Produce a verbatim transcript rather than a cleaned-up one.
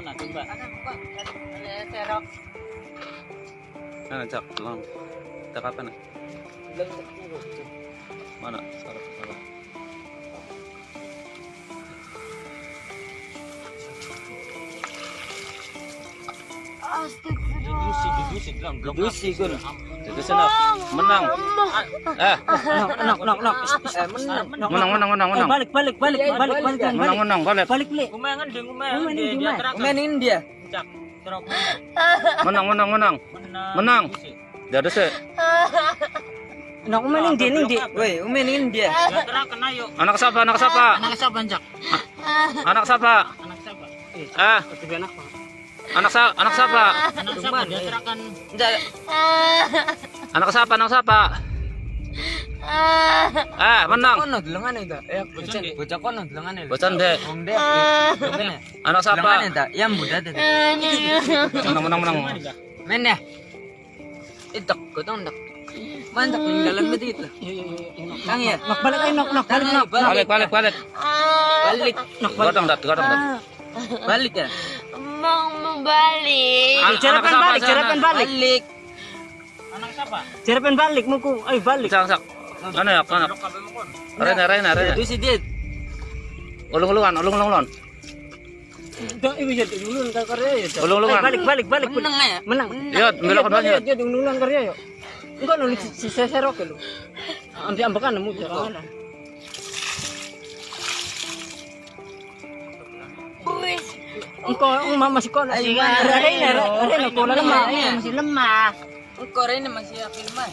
Nah, coba. Mana, Cak? Tolong. Tak apa, nah? Mana? Salah, salah. Astagfirullah. Didusi, didusi, bilang, blok. Didusi, Gun. Didusi, nak. Menang. Eh. Nok, nok, nok, nok. Is, is, is. Menang, menang, menang, menang. Eh, balik, balik, balik, balik, balik, balik. Menang, menang, balik. Balik, Li. Umay, ngending, umay. Umay, ngending, umay. Umay, ngending dia. Cak, trok. Menang, menang, menang. Menang. Menang. Didusi. Dia ada sih. Nak, umay, ngending, ngending. Woi, umay, ngending dia. Diaterakan, ayo. Anak siapa? Anak siapa? Anak siapa, Cak? Anak siapa? Anak siapa? Ah. Itu anak, Pak. Anak sa-, anak siapa? Anak siapa? Diaterakan. Enggak. Anak siapa? Anak siapa? Ah, menang. Kono, delengane ta? Eh, bocah, bocah kono, delengane. Bocah, Dek. Wong, Dek. Anak siapa? Delengane ta? Yang muda tadi. Menang, menang, menang. Main ya? Itak, gotong dak. Mantak ning dalam betul lah. Iya, iya, iya, iya, nok. Kang ya? Nok, balik aja, nok, nok, balik, nok. Balik, balik, balik. Balik. Nok, balik. Gotong dak, gotong dak. Balik ya? Mau, mau balik. An-, cerapan anak siapa balik, sana? Cerapan balik. Balik. Anak siapa? Cerapan balik, muku. Ayo, balik. Sak, sak. Mana ya, anak? Rena, Rena, Rena. Itu si Dit. Ulung-ulungan, ulung-ulungan. Dah, ibu jadi ulun ka karya ya. Ulung-ulungan. Eh, balik, balik, balik. Menang ya? Menang. Iya, belok ke depan, iya. Jadi ulungan karya ya. Enggak, lu si, si Sesero ke lu. Ambil ambekan nemu, jangan. Wis. Engkau, engkau masih sekolah. Ayo, Rena, Rena, Rena, sekolah lemah. Iya, masih lemah. Engkau Rena masih akil lemah.